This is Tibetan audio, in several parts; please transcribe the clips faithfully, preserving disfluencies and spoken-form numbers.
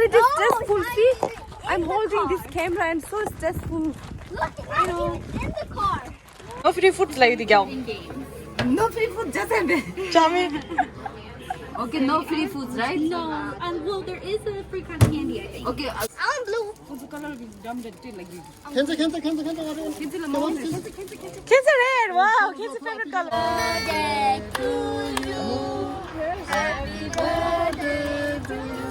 It is stressful. See, I'm holding this camera and so stressful. Look, it's in the car. No free food, like the girl. No free food, just a bit. Chami. Okay, no free foods, right? No, um, well, there is a free cotton candy, I think. Okay, uh, I'm blue. What's the color of the dumb that did like this? Cancel, cancel, cancel, cancel, cancel. Cancel the mountain. Cancel, cancel, cancel, cancel. Cancel red. Wow, cancel favorite color. Birthday to you. Happy birthday to you.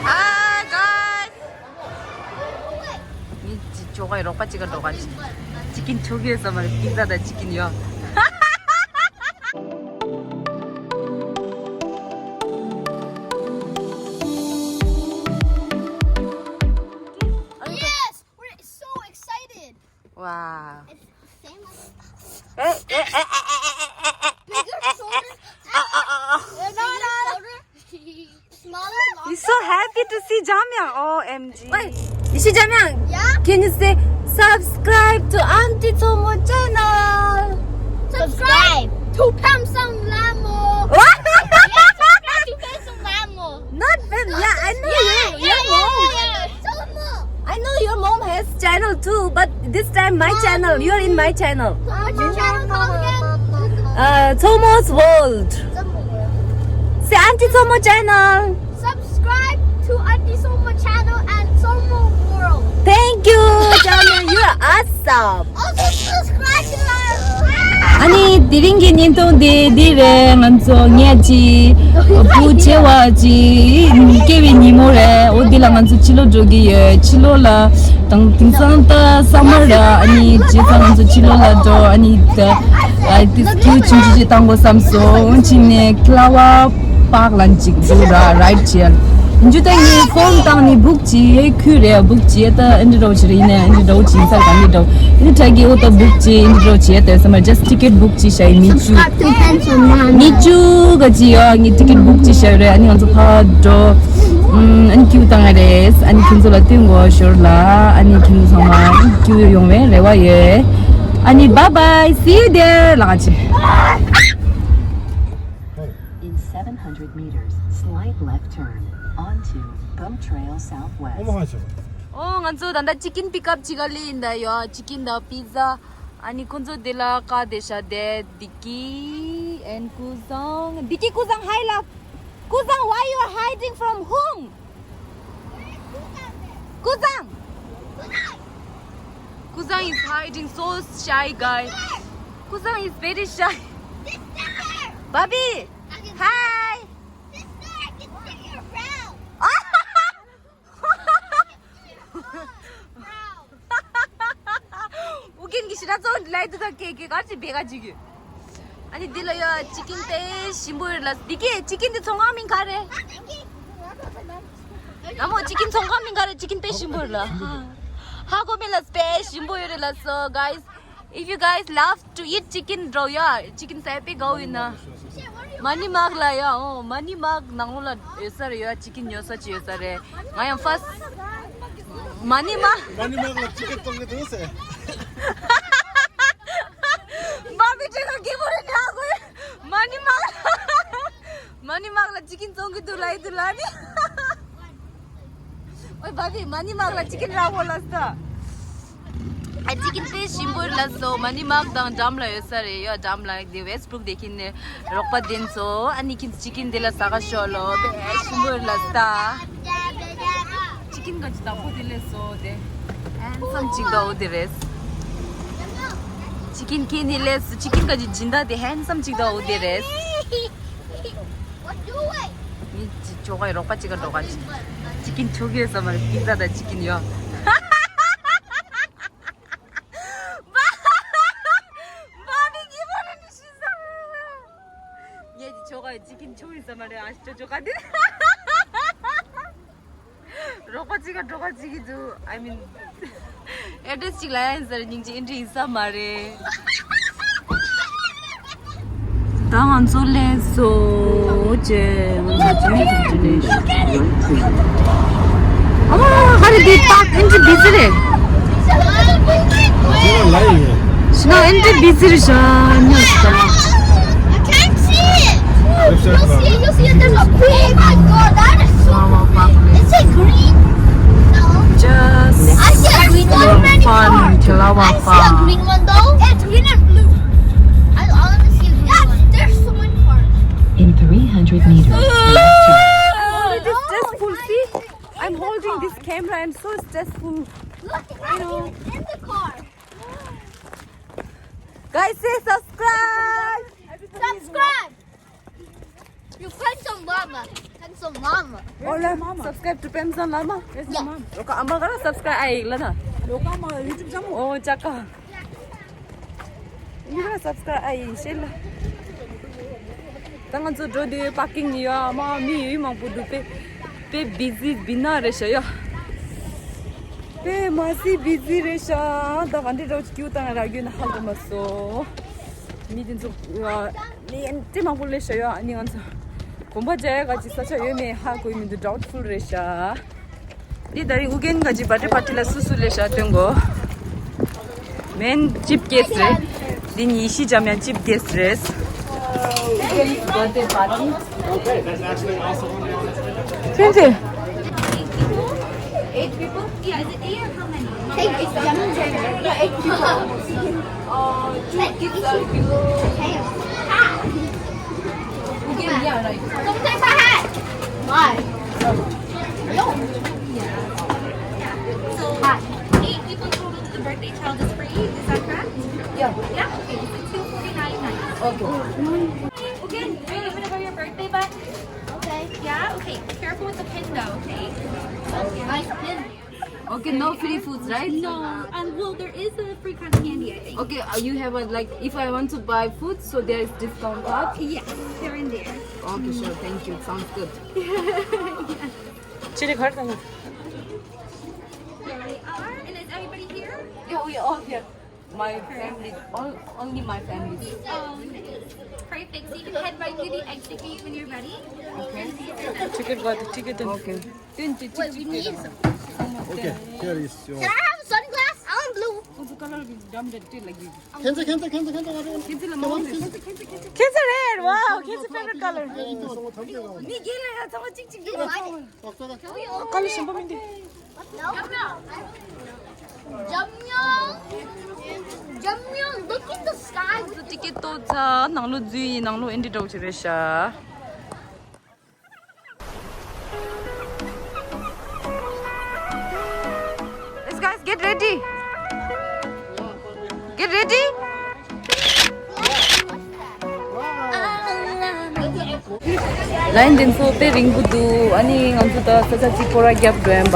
Hi, guys. ངས་ཅི་ཅོག་ག་རོགས་པ་ཅིག་ག་འགྲོ་ག་ཅིག་ཅི་ཀིན་ཆོག་གི་ཡོད་ས་མ་རེད། པི་ཛ་དང་ཅི་ཀིན་ཡོད། Yes! We're so excited! Wow. It's same as bigger, shorter. No, no, no. Smaller, longer. He's so happy to see Jamyang. O M G. Wait, you see Jamyang? Yeah? Can you say subscribe to Auntie Chomo channel? Subscribe to Pamsang Lamo. What? Yeah, subscribe to Pamsang Lamo. Not Pam. Yeah, I know you. Yeah, yeah, yeah, yeah. Chomo. I know your mom has channel too, but this time my channel. You are in my channel. What's your channel called again? Uh, Chomo's World. Say Auntie Chomo channel. Subscribe to Auntie Chomo channel and Chomo World. Thank you, Jamyang. You are awesome. Also subscribe to us. ཨ་ནི་དེ་རིང་གི་བརྙན་ཐུང་དེ་འདི་རེད། ང་ཚོ་ངས་ཅི་བུ་ཆེ་བ་ཅི་སྐྱེ་བའི་ཉིན་མོ་རེད། འོ་འདི་ལ་ང་ཚོ་ཕྱི་ལོགས་འགྲོ་གི་ཡོད། ཕྱི་ལོགས་ལ་དང་དེང་སང་ད་སམ་མར་ར། ཨ་ནི་བྱས་ཙང་ང་ཚོ་ཕྱི་ལོགས་ལ་འགྲོ། ཨ་ནི་ད་ཨ་དེ་སྐྱིད་ཆུང་ཆུང་ཅིག་བཏང་དགོས་བསམ་སོང་། འོ་ཅི་ནས་ཀླ་བ་པག་ལན་ཅིག་འདུག་ར། རའིཌ་བྱས་འཇུ་ད་ངས་ཕོན་བཏང་ནི་བུག་ཅི་ཡོད་ཁུལ་རེད། བུག་ཅི་ཡོད་ད་ཨ་འདྲ་འདྲ་བོ་ཅིག་རེད། ཡིན་ནའི་ཨ་འདྲ་འདྲ་བོ་ཅིག་ཡིན་ས་ག་འདྲ་འདྲ་བོ་ཡིན་ད་གི་འོ་ད་བུག་ཅི་ཨ་འདྲ་འདྲ་བོ་ཅིག་ཡོད་ད་ཡོད་ས་མ། ཇ་སི་ཊི་ཊི་ཀེཊ་བུག་ཅི་བྱས་ཡིན། མི་བཅུ་མི་བཅུ་ག་ཅི་ཡོད། ངས་ཊི་ཀེཊ་བུག་ཅི་བྱས་རེད། ཨ་ནི་ང་ཚོ་ཕར་འགྲོ། ཨམ། ཨ་ནི་ཀིའུ་བཏང་ཡ་རེད། ཨ་ནི་ཁྱེད་ཚོ་ལ་སྟོན་དགོས་ཞོར་ལ། ཨ་ནི་ཁྱེད་ཚོ་ཚང་མ་ཀིའུ་ཡོང་བའི་རེ་བ་ཡོད། ཨ་ནི་bye bye, see you there. ལགས་ཆེ། In seven hundred meters, slight left turn onto Boat Trail Southwest. ཨོ་ང་ཚོ་ད་ལྟ་ཅི་ཀིན་པིག་ཨབ་ཅིག་ག་ལི་ཡིན་ད་ཡོད། ཅི་ཀིན་དང་པི་ཛ། ཨ་ནི་ཁོ་ཚོ་དེ་ལ་ཀ་དེ་ཤ་དེ་དི་ཀི་ཨེན་ཀུ་ཟང་། དི་ཀི་ཀུ་ཟང་ཧའི་ལབ། ཀུ་ཟང་why you are hiding from whom? ཀུ་ཟང་། ཀུ་ཟང་is hiding, so shy guy. ཀུ་ཟང་is very shy. Baby, hi. ཨུ་རྒྱན་གྱི་ཞི་ཏྲ་ཚོ་ལའི་དུ་ད་ཀེ་ཀེ་གར་ཅི་བེ་ག་ཅི་གི། ཨ་ནི་འདི་ལ་ཡོད་ཅི་ཀིན་དཔེ་ཞིམ་པོ་ཡོད་ལ། འདི་ཀེ་ཅི་ཀིན་འདི་ཚོང་ཁང་མིང་ག་རེད། ཨ་མོ་ཅི་ཀིན་ཚོང་ཁང་མིང་ག་རེད། ཅི་ཀིན་དཔེ་ཞིམ་པོ་ཡོད་ལ། ཧ་གོ་མེད་ལ་དཔེ་ཞིམ་པོ་ཡོད་རེད་ལ། So guys, if you guys love to eat chicken, འགྲོ་ཡ། ཅི་ཀིན་ཟས་དཔེ་དགའ་བོ་ཡིན་ན། མ་ནི་མག་ལ་ཡ། ཨོ་མ་ནི་མག་ནང་ལོགས་ལ་ཡོད་ས་རེད་ཡ། ཅི་ཀིན་ཉོ་ས་ཅི་ཡོད་ས་རེད། ང་ཡང་ཕར་སི། མ་ནི་མག་མ་ནི་མག་ལ་ཅི་ཀིན་གཏོང་གི་འདུག་ཟེར། མ་ནི་ཅི་ཀིན་གི་མོ་རེད་ཉག་གོ། མ་ནི་མག་མ་ནི་མག་ལ་ཅི་ཀིན་བཙོང་གི་འདུག་ལབ་ཡི་འདུག་ལ་ནི། ཨོའི་བ་བི་མ་ནི་མག་ལ་ཅི་ཀིན་རག་གོ་ལ་ས། ཨ་ཅི་ཀིན་དཔེ་ཞིམ་པོ་ལ་སོ། མ་ནི་མག་དང་འགྲམ་ལ་ཡོད་ས་རེད་ཡ། འགྲམ་ལ་དེ་ཝེ་སི་བུ་རུག་དེ་ཁྱེར་ནས་རོགས་པ་དེ་ཚོ། ཨ་ནི་ཁྱེད་ཅི་ཀིན་དེ་ལ་ཟ་ག་ཤོག་ལོ། དཔེ་ཞིམ་པོ་ལ་ས། ཅི་ཀིན་ག་ཅི་དག་པོ་དེ་ལས་སོ་དེ། ཧན་སམ་ཅིག་དགའ་བོ་དེ་རེད། ཅི་ཀིན་ཁྱེད་ནི་ལས་སོ། ཅི་ཀིན་ག་ཅི་སྦྱིན་བདག་དེ་ཧན་སམ་ཅིག་དགའ་བོ་དེ་རེད། ངས་ཅི་ཅོག་ག་རོགས་པ་ཅིག་ག་འགྲོ་ག་ཅི། ཅི་ཀིན་ཆོག་གི་ཡོད་ས་མ་རེད། པི་ཛ་དང་ཅི་ཀིན་ཡོད། བ་བི་གི་མོ་ནི་ཤི་ས། ངས་ཅི་ཆོག་ག་ཅི་ཀིན་ཆོག་ཡོད་ས་མ་རེད། ཨ་ཅོ་ཅོག་ག་དེ། རོགས་པ་ཅིག་ག་འགྲོ་ག་ཅི་གི་འདུག I mean, address ཅིག་ལ་ཡིན་ཟེར་སྙིང་རྗེ་ཨེ་འདྲ་ཡིན་ས་མ་རེད། ད་ང་ཚོ་ལས་སོ་ཅེ་ང་ཚོ་ཅེ་ཅེ་ནས་ཨ་ཧ་རི་དེ་པག་ཨེ་འདྲ་བི་ཟི་རེད། ཤི་ན་ཨེ་འདྲ་བི་ཟི་རེད་ཤ་ཉོ་ཤ། I can't see it. Fun, Chalawa I see a Fun. Green one though. Yeah, it's green and blue. I, I want to see a green one. There's so many cars. In three hundred meters, left turn. Oh, it is stressful. See, I'm holding this camera and so stressful. Look, it's not even in the car. Guys, say subscribe. Subscribe. You friend some llama. Friend some llama. Hola, subscribe to Pemsan Lama. Where's your mom? Look, I'm gonna subscribe. Ai, Lana. Look, I'm a YouTube channel. Oh, Chaka. You gonna subscribe? Ai, Shella. ད་ང་ཚོ་འགྲོ་དུས་པར་ཀིང་ཡོད་མ་མི་ཡུལ་མང་པོ་འདུག་པས་པས་བི་ཟི་བི་ན་རེད་ཤག་ཡ། པས་མ་སི་བི་ཟི་རེད་ཤག་ད་ག་འདྲ་འདྲ་བོ་ཅིག་ཀྱུ་དང་ར་རྒྱུ་ན་ཧ་གོ་མ་སོང་། མི་དེ་ཚོ་ཨ་ནི་ཏི་མང་པོ་སླེབས་ཤག་ཡ། ཨ་ནི་ང་ཚོ་གོམ་པ་རྒྱག་ཡ་ག་ཅིག་ས་ཆ་ཡོད་མེད་ཧ་གོ་ཡི་མི་འདུག་ཌའུ་ཊི་ཕུལ་རེད་ཤག་འདི་ད་རིང་ཨུ་རྒྱན་ག་ཅིག་བར་ཌེ་པར་ཊི་ལ་སུ་སུ་སླེབས་ཤག་སྟོན་གོ། མེན་ཅིབ་གེ་སི་རེད། འདི་ཉི་ཤི་འཇམ་ཡང་ཅིབ་གེ་སི་རེད། ཨུ་རྒྱན་བར་ཌེ་པར་ཊི། ཁྱོད་ཚོས། Eight people? Yeah, is it eight or how many? Eight, it's yummy. Yeah, eight people. Uh, two kids are below. Hi. Okay, yeah, right. Why? No. So, hi. Eight people total to the birthday child is free, is that correct? Yeah. Yeah? Okay, so two forty-nine. Okay. Okay, are you gonna go your birthday bus? Okay. Yeah? Okay. Careful with the pin though, okay? Nice pin. Okay, no free foods, right? No, um, well, there is a free cotton candy, I think. Okay, uh, you have a, like, if I want to buy food, so there is discount card? Yes, they're in there. Okay, sure, thank you. Sounds good. Chili card. There they are. And is everybody here? Yeah, we all here. My family, all, only my family. Oh, nice. Perfect. So you can head right through the exit gate when you're ready. Okay. Ticket, what? Ticket. Okay. Wait, we need some. Okay, here is your. Can I have a sunglass? I want blue. What's the color of his dumb that tail like this? Cancel, cancel, cancel, cancel, cancel. Cancel, cancel, cancel, cancel. Cancel red. Wow, cancel favorite color. ཉིད་ཀྱིས་ལ་ཡ་ཚང་མ་གཅིག་གཅིག་གཅིག་ལ་ཚང་མ། ཀ་ལི་ཞིམ་པོ་མིན་འདི། འཇམ་དབྱངས། འཇམ་དབྱངས། Look in the sky. ཏི་ཀེ་ཏོ་ཚ་ནང་ལོ་འཛུལ་ཡིན། ནང་ལོ་ཨེ་འདྲ་འདྲ་བོ་ཅིག་རེད་ཤག Let's guys, get ready. Get ready. ལའིན་དེ་ཚོ་དཔེ་རིང་པོ་འདུག་ཨ་ནི་ང་ཚོ་ད་ས་ཆ་གཅིག་སྐོར་ར་བརྒྱབ་འགྲོ་ཡིན་པ།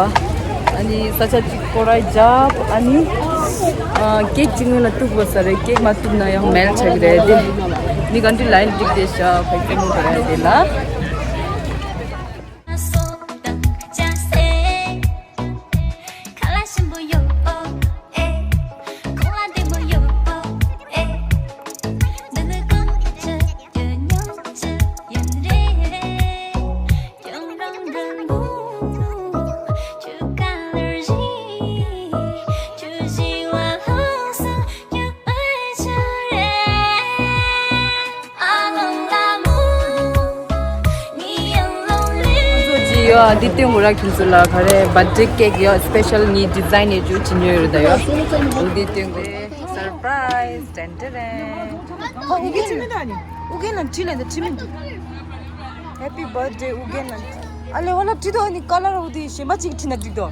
ཨ་ནི་ས་ཆ་གཅིག་སྐོར་ར་བརྒྱབ། ཨ་ནི་ཨ་ཀེག་གཅིག་སྔོན་ལ་གཏུབ་དགོས་ས་རེད། ཀེག་མ་གཏུབ་ན་ཡང་མེལ་ཆགས་ཀྱི་རེད་དེ། ནི་ག་འདྲི་ལའིན་འགྲིག་དེ་ཤ་ཁ་ཀེ་མོ་རེད་དེ་ལ། ང་ཚོ་ཅི་ཡོད་འདི་སྟོན་དགོས་ར། ཁྱོད་ཚོ་ལ་ག་རེ་བར་ཌེ་ཀེག་ཡོད། སི་པེ་ཤལ་ངའི་ཌི་ཛའིན་ཡོད་རྒྱུ་ཅི་ཉོས་ཡོད་ད་ཡོད། འོ་འདི་སྟོན་དགོས། སར་པ་རའི་ཛི། ཏན་ཏན་རེད། ཨ་ཨུ་རྒྱན་ཅི་མིན་ད་ནི། ཨུ་རྒྱན་ལ་བྲིས་ལ་འདི་བྲིས་མིན་འདུག Happy birthday ཨུ་རྒྱན་ལ། ཨ་ལེ་ཝ་ལ་བྲིས་དོ་ནི་ཀ་ལར་འོ་དེ་གཞན་པ་ཅིག་བྲིས་ན་འགྲིག་དོ།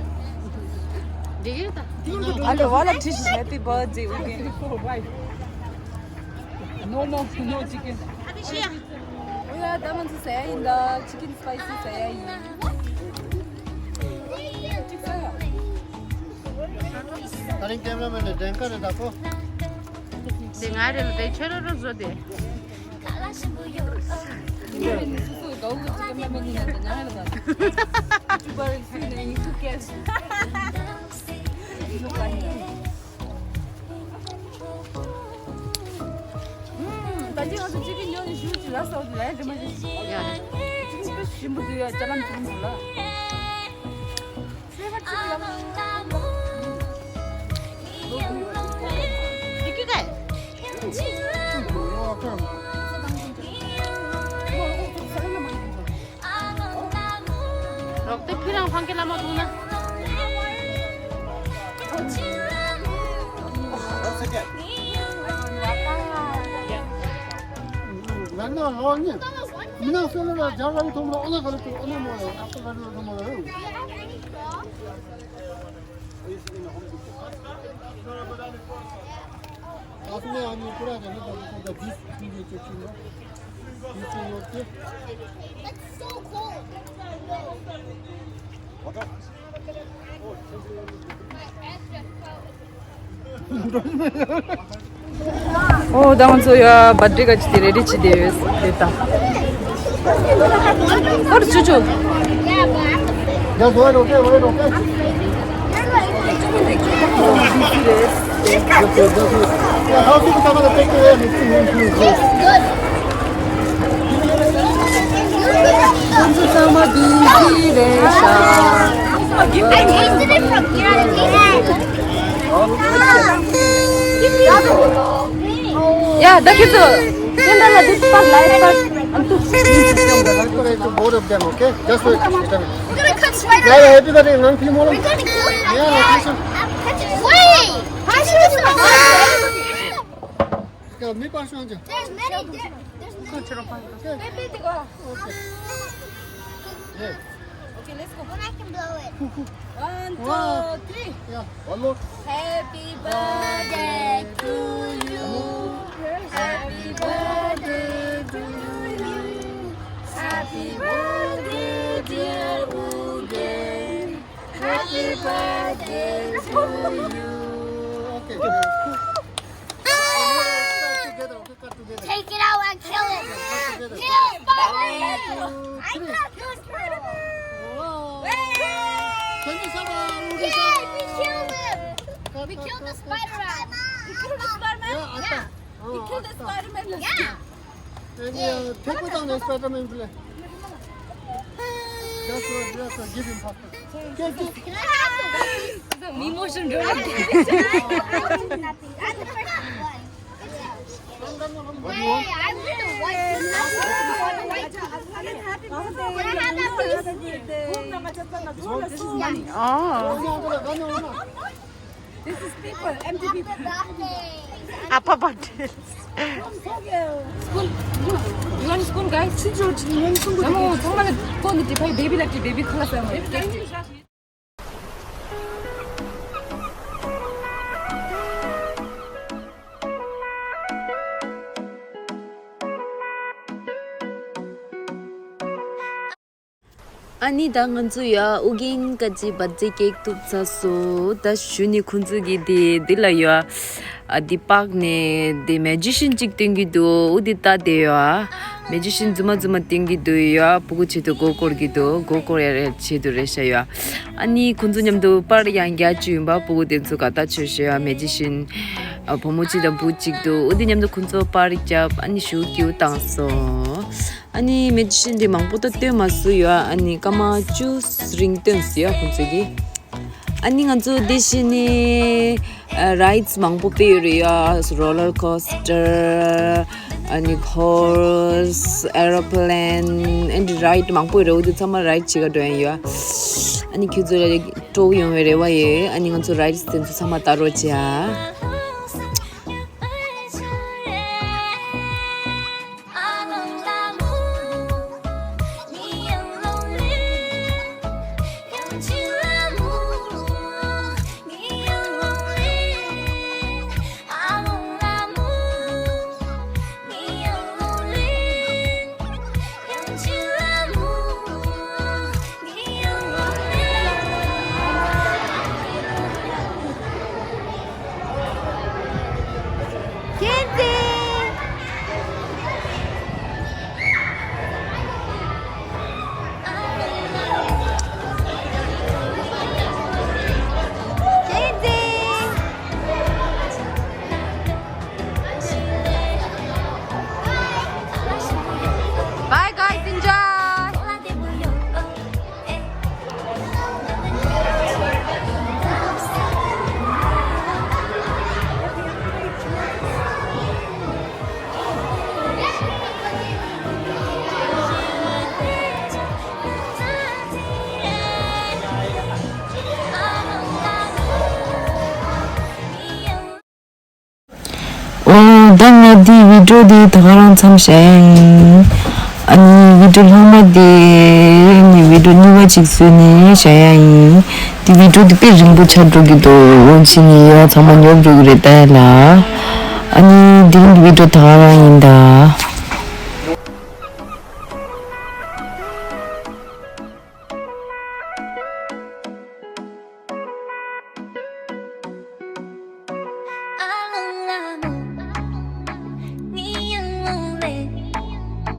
འགྲིག་གི་རེད་ད། ཨ་ལེ་ཝ་ལ་བྲིས་ཤིག Happy birthday ཨུ་རྒྱན། No, no, no chicken. ཨ་ནི་ཤི་ཡ། ཨོ་ཡ་ད་ང་ཚོ་ཟ་ཡ་ཡིན་ད། ཅི་ཀེན་སི་པའི་སི་ཟ་ཡ་ཡིན། ད་རིང་ཀེམ་ར་མེན་ལ་འགྲན་ཁ་རེད་ད་ཁོ། དེ་ང་རེད་ལ་དེ་ཁྱོད་རོ་རོ་བཟོ་དེ། ཁ་ལ་ཞིམ་པོ་ཡོད། ཡིན་ནའི་སོ་སོ་གའུ་གི་ཅི་ཀེམ་ར་མེན་ཡིན་ན་དེ་ཉག་རེད་ད། ཡུ་ཊུབ་པར་སུ་ཡིན་ནའི་ཡུ་ཊུབ་ཀེ་ར། ད་ཅི་ང་ཚོ་ཅི་ཀེན་ཉོ་ནས་ཞུ་ཅི་ལ་སོགས་ལ་ཡ་དེ་མ་ཅི། ཡ་རེད། ཅི་ཀེན་དཔེ་ཞིམ་པོ་འདུག་ཡ། ཅ་ལམ་ཅི་ཀེན་འདུག་ལ། རོགས་ཏེ་ཕི་རང་ཕང་ཀེ་ལ་མ་ཐུང་ན། ང་ལ་ལོ་ནི། མི་ནང་སོ་ལ་རྒྱ་ར་ཐོང་ལ་ཨོ་ན་ག་ལ་ཐོང་ཨོ་ན་མོ་ཨ་ཏ་ག་ལ་ཐོང་མོ། ཨ་ཏ་ནི་ཨ་ནི་ཀུ་ར་ག་ནི་ད་ཏ་ཏ་ཏ་ཏ་ཏ། It's so cold. ཨོ་ད་ང་ཚོ་ཡ་བར་ཐི་ཌེ་ག་ཅི་དེ་རེ་ཌི་བྱེད་དེ་ཡོད་དེ་ད། ཨོ་ཅོ་ཅོ། Just wait, okay, wait, okay. Just wait, just wait. Yeah, how people talk about the picture there? It's too long, too long. Good. ཁོང་ཚོ་ཚང་མ་བི་ཟི་རེད་ཤག I tasted it from here. ཡ་ད་ཁྱེད་ཚོ་ཁྱེད་འདྲ་ལ་འདི་པར་ལ་ཡ་པར་ཨ་ཏུ། Both of them, okay? Just wait. We're gonna cut right. Yeah, happy birthday, ང་ཕི་མོ་ལ། We're gonna kill him. Yeah, yeah. Wait. How should this one? Yeah, མི་པར་ཤོང་ཅི། There's many. There, there's many. Baby, they go. Okay. Yeah. Okay, let's go. Then I can blow it. One, two, three. Yeah, one more. Happy birthday to you. Happy birthday to you. Happy birthday, dear Ugen. Happy birthday to you. Okay. Take it out and kill him. Kill Spider-Man. I got killed Spider-Man. Wow. Yay! We killed him. We killed the Spider-Man. We killed the Spider-Man. Yeah. We killed the Spider-Man. Yeah. Take it down, Spider-Man. Just, just give him faster. Can I have some? Emotion. What do you want? Hey, I want the white. Can I have that piece? Oh. This is people, M T P people. Happy birthday. Appa birthday. School. You want school, guys? Namo, ཚང་མ་ལ་ཁོ་འདི་ཏི་ཕའི་baby ལ་ཏི་baby ཁ་ལ་ས་མ། ཨ་ནི་ད་ང་ཚོ་ཡ་ཨུ་རྒྱན་ག་ཅི་བར་ཐི་ཌེ་ཀེག་གཏུབ་ཚར་སོང་། ད་གཞུག་ནས་ཁོང་ཚོ་གི་དེ་འདི་ལ་ཡ་ཨ་འདི་པཱག་ནས་དེ་མེ་ཇི་ཤན་གཅིག་སྟོན་གི་འདུག་འོ་འདི་ལྟ་དེ་ཡ་མེ་ཇི་ཤན་རྫུན་མ་རྫུན་མ་སྟོན་གི་འདུག་ཡ། ཕྲུ་གུ་ཆེད་དུ་མགོ་སྐོར་གི་འདུག་མགོ་སྐོར་ཡ་རེ་ཆེད་དུ་རེད་ཤག་ཡ། ཨ་ནི་ཁོང་ཚོ་མཉམ་དུ་པར་ཡང་རྒྱག་བཅུག་ཡིན་པ། ཕྲུ་གུ་དེ་ཚོ་ག་ད་ཆོས་ཤོད་ཡ། མེ་ཇི་ཤན་ཨ་བུ་མོ་གཅིག་དང་བུ་གཅིག་འདུག་འོ་འདི་མཉམ་དུ་ཁོང་ཚོ་པར་རྒྱབ། ཨ་ནི་ཞུ་ཀིའུ་བཏང་སོང་། ཨ་ནི་མེ་ཇི་ཤན་དེ་མང་པོ་ད་སྟོན་མ་སོང་ཡོད། ཨ་ནི་སྐར་མ་བཅུ་རིང་སྟོན་སོང་ཡོད་ཁོང་ཚོ་གིས། ཨ་ནི་ང་ཚོ་དེ་བཞིན་ནི་ཨ་རའིཌ་མང་པོ་སྤེལ་ཡོད་རེད་ཡ། རོ་ལར་ཀོ་སི་ཊར། ཨ་ནི་ཧོར་སི། ཨེ་རོ་པི་ལེན། ཨ་ནི་རའིཌ་མང་པོ་ཡོད་རེད། འོ་དེ་ཚང་མ་རའིཌ་བྱེད་ག་འགྲོ་ཡ་ཡོད། ཨ་ནི་ཁྱོད་ཚོ་ལ་སྤྲོ་པོ་ཡོང་བའི་རེ་བ་ཡོད། ཨ་ནི་ང་ཚོ་རའིཌ་དེ་ཚོ་ཚང་མ་ལྟ་རོགས་བྱེད་ཨ། ད་ང་འདི་བི་ཌིའོ་འདི་ད་ག་རང་མཚམས་བཞག་ཡ་ཡིན། ཨ་ནི་བི་ཌིའོ་ལྷག་མ་དེ་ནི་བི་ཌིའོ་གཉིས་པ་ཅིག་བཟོས་ནས་བཞག་ཡ་ཡིན། འདི་བི་ཌིའོ་འདི་དཔེ་རིང་པོ་ཆགས་འགྲོ་གི་འདུག་འོ་ཕྱི་ནས་ཡོད་ཚང་མ་ཉོབ་འགྲོ་གི་རེད་ད་ཡ་ལ། ཨ་ནི་འདི་རིང་གི་བི་ཌིའོ་ད་ག་རང་ཡིན་ད།